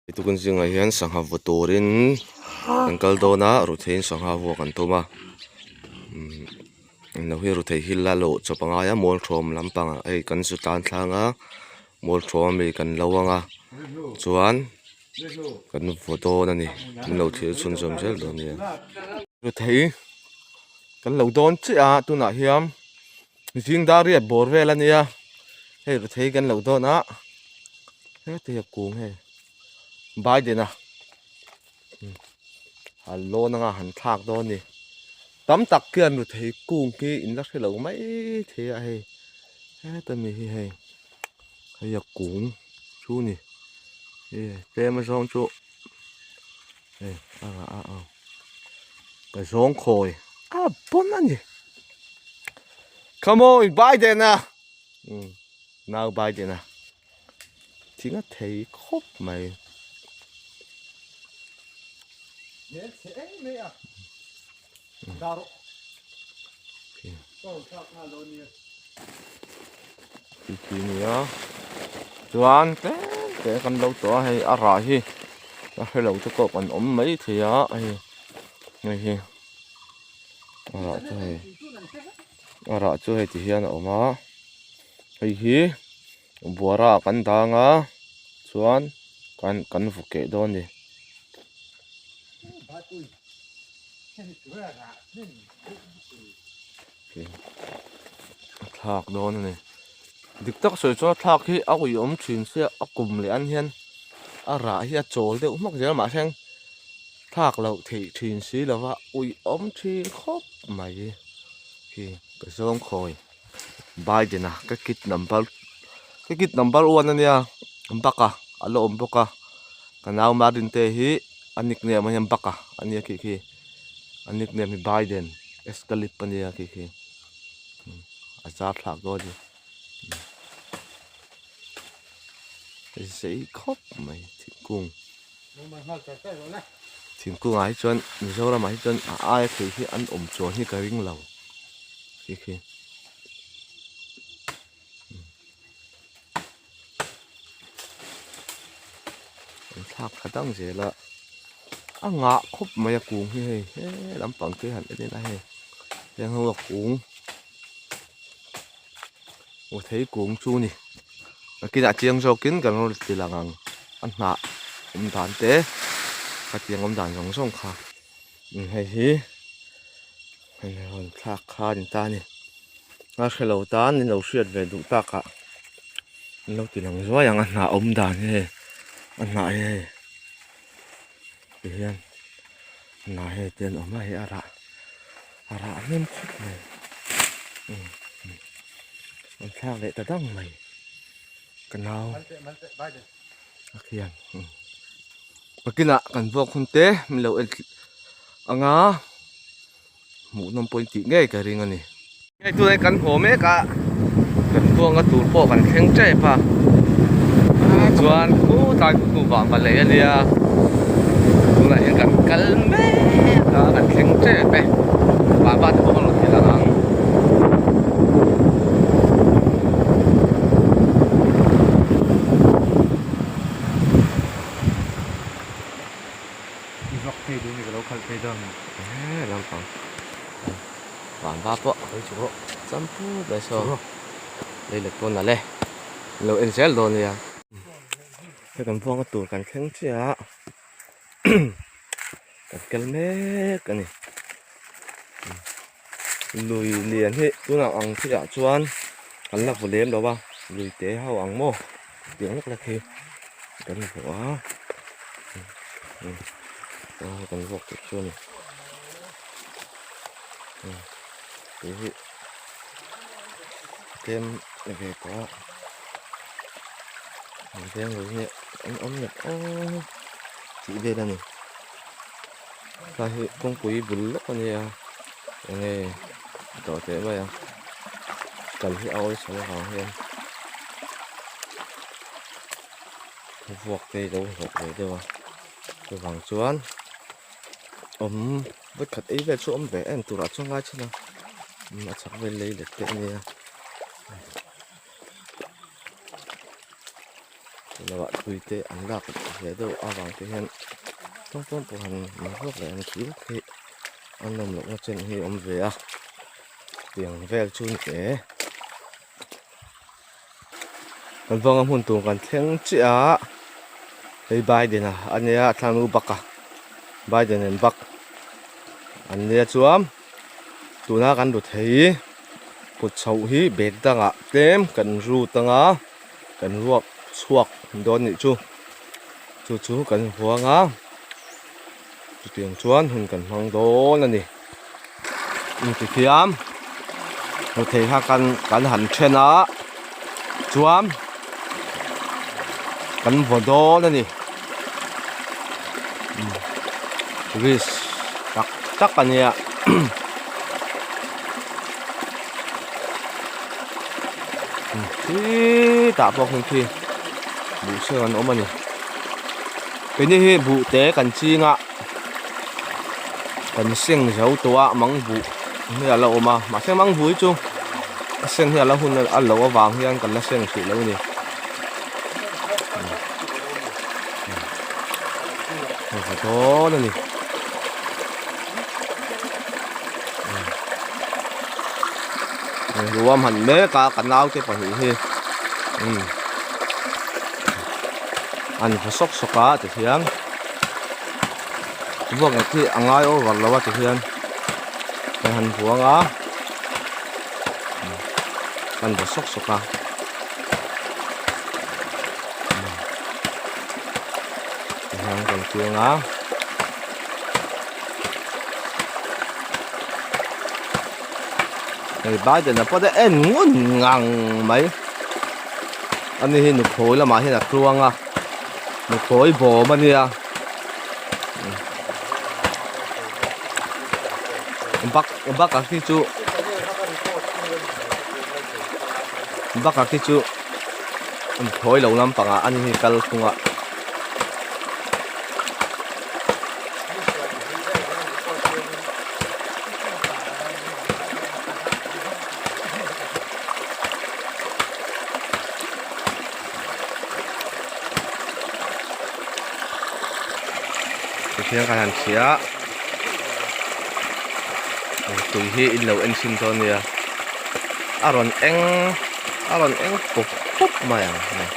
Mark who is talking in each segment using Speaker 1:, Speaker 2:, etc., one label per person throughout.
Speaker 1: Tukin zingah hian sangha vaw turin kan kal dawn a rutheiin sangha vuak an tum a umm englo hi ruthei hi la loh chawp a ngai a mualṭhuam lampangah hei kan zu tan thlang a mualṭhuam ami kan lo ang a chuan kan vaw dawn a ni min lo thlir chhunzawm zel dawn a nia. Ruthei kan lo dawn chiah a tunah hian zing dar riat bawr vel a nia hei ruthei kan lo dawn a heti a kung hei Biden a a lawn anga han thlak dawn a ni tam tak hian ruthei kung hi in la hre lo mai thei a hei heta mi hi hei hei a kung chu a ni tlem azawng chu hei a rah a aw ka zawng khawi a pawn a ni come on Biden a nau Biden a thing a thei khawp mai. Khi nia chuan tlem te kan lo tawh a hei a rah hi a hrelo te pawh kan awm mai thei a hei hei hi a rah chu hei a rah chu hei ti hian a awm a hei hi buara ah kan dang a chuan kan kan vu keh dawn a ni. A thlak dawn a ni dik tak sawi chuan a thlak hi a uiawm thin sia a kum leh an hian a rah hi a chawl deuh hmak zel mahse thlak loh theih thin si lova uiawm thin khawp mai khi ka zawng khawi Biden a ka kit number ka kit number one ania baka a la awm bawk a ka nau Marinte hi a nickname ah hian baka ania khi khi. A nickname hi Biden Escalip a nia khi khi a zar thlak dawn a ni zei khawp mai thingkung thingkung ah hi chuan Mizoram ah hi chuan a aia thei hi an awm chuan hi ka ring lo khi khi. An thlak tha dang zel a a ngah khawp mai a kung hi hei he lampang te han en ila hei heng ho a kung aw thei kung chu a ni nakinah chiang zawkin kan rawn ti lang ang a hnah awm dan te khatiang awm dan zawng zawng kha hei hi hei rawn thlak kha a ni ta a ni. A hre lo tan in lo hriat ve duh tak ah an lo ti lang zuai ang a hnah awm dan hi hei a hnah hi hei ti hian a hnah hi heti an awm a hei a rah a rah hnem khawp mai an thlak leh ta dang mai ka nau a khian pakinah kan vuak hun te min lo en anga. Hmuhnawm pawhin tih ngei ka ring a ni. Hei tunah hian kan haw mek a, kan buanga tur pawh kan thleng tep a, chuan khutlai khu chu vah va lei a nia, tunah hian kan kal mek a kan thleng tep e, vah va te pawh kan rawn ti lang ang.
Speaker 2: I vak phei duh ni ka lo khalh phei dawn ni.
Speaker 1: Eee lampang van va pawh
Speaker 2: Khawi chuk rawh.
Speaker 1: Cham put mai saw lei let pawn nalh e an lo en zel dawn nia. Hei kan buanga tur kan thleng chiah a kan kel mek a ni. Lui lian hi tunah ang chiah chuan kan la vaw lem lo a lui te ho ang maw tiang lek lek hi kan vaw a kan vuak tur chu a ni tui hi tlem ve tawh a veng lui hi an awm leh aw tih vel a ni. Tlai hi kawngpui bul lawk a nia enge a tawh teh mai a kal hi a awlsam avang hian vuak te hi lo hlawk ve deuh a chuvang chuan awm vawikhat ei vel chu awm ve em turah chuan ngai thin a a chhak vel lei let te a nia. Lovah tui te an lak ve deuh avang te hian tawng tawng pawh han ruak leh an khi vak hi an nawm lohna chen hi a awm ve a tiang vel chu ni e. Kan vanga hmun tur kan thleng chiah a hei Biden-a a nia a thlang nu bak a Biden and bak an nia chuan tuna kan ru thei kut chhoh hi bag dangah tlem kan rut anga kan ruak chhuak dawn nih chu chu chu kan huang a chutiang chuan hun kan hmang dawn a ni. Intithiam hmuh theih kha kan kan han then a chuan kan vaw dawn a ni risk tak tak a nia khitah pawh khian khi buh seng an awm a ni keini hi buh te kan ching a. Kan seng zo tawh a mang buh hi a la awm a mahse mang buh hi chu a seng hi a la hun a loh avang hian kan la seng hrih lo a ni hei va dawn a ni ruam han mek a ka naute pahnih hi an va sawk sawk a tikhian. Vuak nghet hi a ngai over lo a ti hian kan han vuang a kan vaw sawk sawk a tihian kan chiang a. Hei Biden a pawh te en ngun ngang mai ani hi nuphawi lamah hian a tluang a. Nuthlawi bawm a nia bak bak a khi chu bak a khi chu nuthlawi lo lampangah a ni hi kal thung a. Tihian kan han chhia a tui hi in lo en chhin dawn nia a rawn eng a rawn eng pup pup mai ang hei.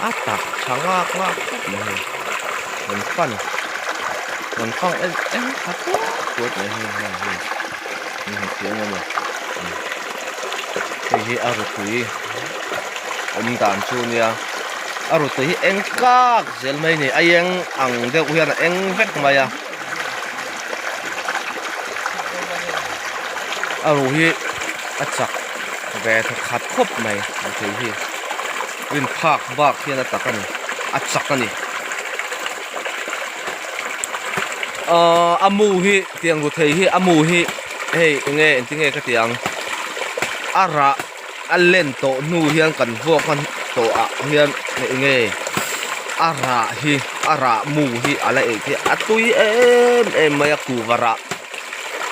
Speaker 1: A tak tha ngak ngak khawp mai hei rawn fan rawn fang en eng tha puat puat mai hei hei hei hei hei chiang emaw hei hi a rutui awm dan chu nia a rutui hi eng kak zel mai a ni a eng ang deuh hian a eng vek mai a a ru hi a chak ve thawkhat khawp mai rutui hi. Rin phak bak hian a tak a ni a chak a ni ahh a mu hi tiang ru thei hi a mu hi hei enge engtin nge ka ti ang a rah a len tawh hnu hian kan vuak hman tawh ah hian enge a rah hi a rah mu hi a la ei theih a tui em em mai a kuhva rah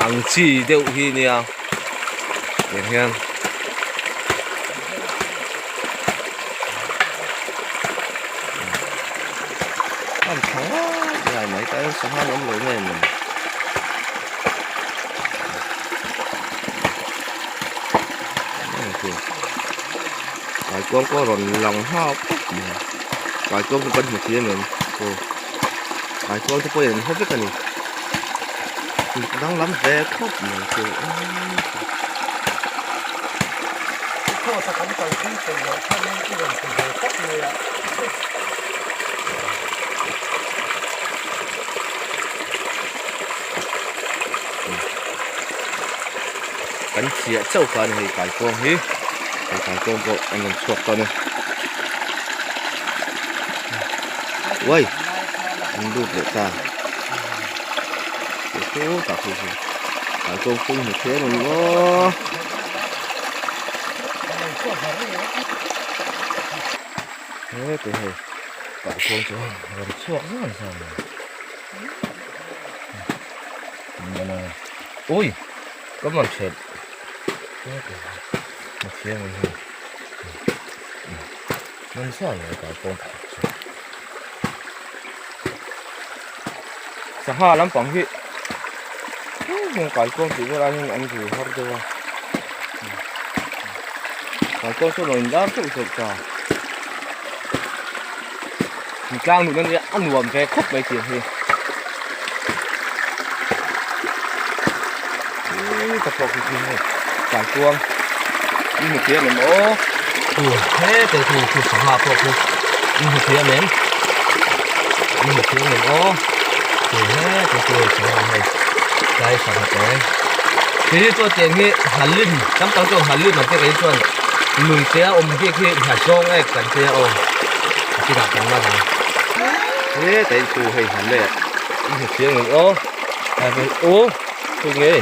Speaker 1: ang chi deuh hi nia tiang hian. An tha ngai ngai mai ta hian sangha an awm lo nge maw kaikuang pawh a rawn lang nghal pawp mai kaikuang pawh kan hmu thei ang em aw kaikuang te pawh in an haw vek a ni danglam ve khawp mai chu. Kan chiah chauh kha a ni hei kaikuang hi hei kaikuang pawh an rawn chhuak ta a ni uai an lut leh ta khutah khu chu kaikuang pum hmu thei a ni maw. He te hei kaikuang chu a rawn chhuak zan zan mai. man a ui ka man thelh a thiam ang hei man sa lo kaikuang pakhat chu sangha lampang hi kaikuang tih vel ai hian an zui har deuh a kaikuang chu a lo inlar deuh deuh ta tlang duh na nia a nuam ve khawp mai tih hi ka pawh khi khi hei kaikuang i hmu thiam em aw thu he te thu thu sangha pawh khi i hmu thiam em i hmu thiam em aw thu he te thu sangha hei tlai sangha te kei hi chuan tiang hi nghalim tam tak chuan nghalim ang te kei chuan lui te a awm bik hi nghazawng ek kan tia aw a chinah kan man ang he te chu hei han le i hmu chiang em aw aw khawi nge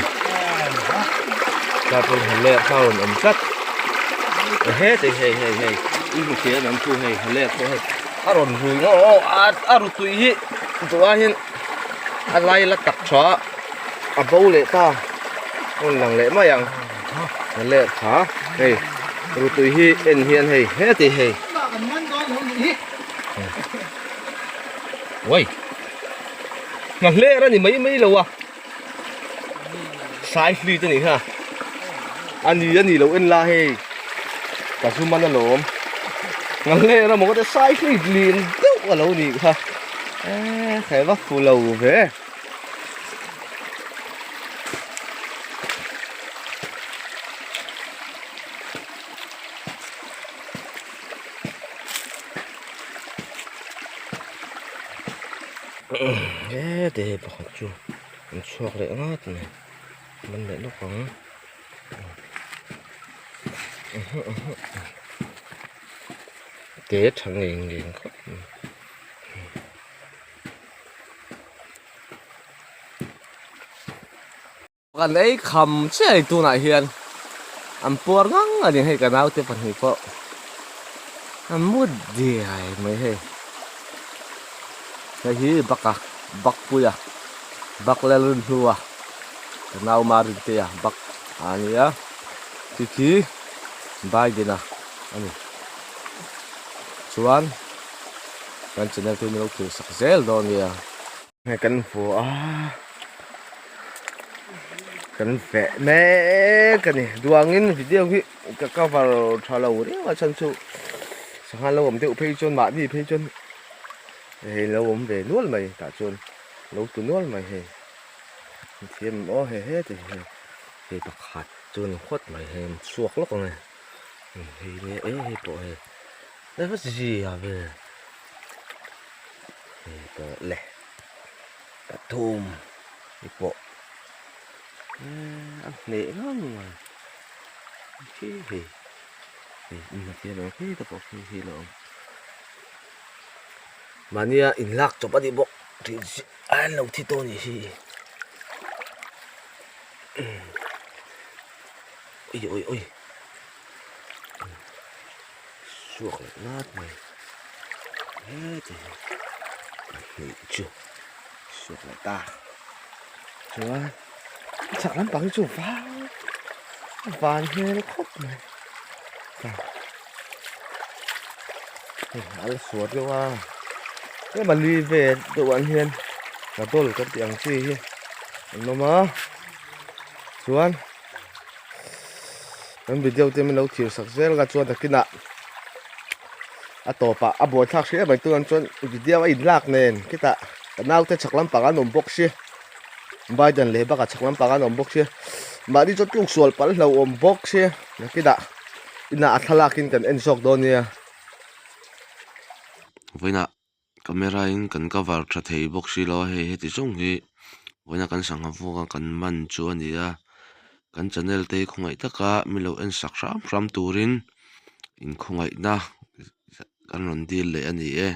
Speaker 1: tah pawh han le kha rawn awm tlat he te hei hei hei i hmu chiang em chu hei han le pawh hei a rawn rui ngawh aw a ru tui hi duh aiin a lai la tak tha a bo leh ta rawn lang leh mai ang a leh kha hei rutui hi en hian hei heti hei uai hna hler a ni mai mai lo a sai fleet a nih kha a ni a ni lo en la hei ka zu man alawm hna hler a maw ka ti sai fleet lian deuh a lo nih kha eee he va fu lo ve. Hete hei pakhat chu an chhuak leh ngat mai man leh lawk ang te tha ngei ngei khawp mai. Kan ei kham chiah a ni tunah hian an puar ngang a ni hei ka naute pahnih pawh an mu diai mai hei hei hi bak a bak pui a bak lel rin hnu a ka nau Marintea bak a ni a khi khi Biden-a a ni chuan kan channel te hi min lo thlir sak zel dawn nia. Hei kan hmu a kan feh mek a ni duangin video hi ka cover tha lo riau a chhan chu sangha lo awm deuh phei chuan mahni phei chuan hei lo awm ve nual mai tah chuan lo tu nual mai hei thiam aw he he te hi hei pakhat chu ni phawt mai hei an chhuak lawk ang e hei nge e hei pawh hei Eva zia vel hei pawh le pathum hi pawh a hneh ngang mai khi hei hei in a fiam ang khi te pawh khi khi lo awm mahnia inlak chawp a nih bawk tih a lo thi tawh a nih hi ui ui ui. Suak leh ngat mai heti hi pahnih chu suak leh ta chuan a chhak lampang hi chu var a van hmel khawp mai ta hei a la suar deuh a tlem a li ve deuh ah hian ka dawl kan tih ang chi hi an awm a chuan. Kan video te min lo thlir sak zel a chuan nakinah a tawpah a buaithlak hrih em mai tunah chuan video a inlak nen khitah ka naute chhak lampang an awm bawk si Biden leh bakah chhak lampang an awm bawk si mahni chuan tluk sual palh hlauh awm bawk si nakinah inah a thlalak in kan en zawk dawn nia.
Speaker 3: Vawiinah camera in kan cover tha thei bawk si lo a hei heti zawng hi vawiina kan sangha vuak a kan man chu a ni a kan channel te hi khawngaih taka min lo en sak hram hram turin in khawngaihna kan rawn dil leh a ni e.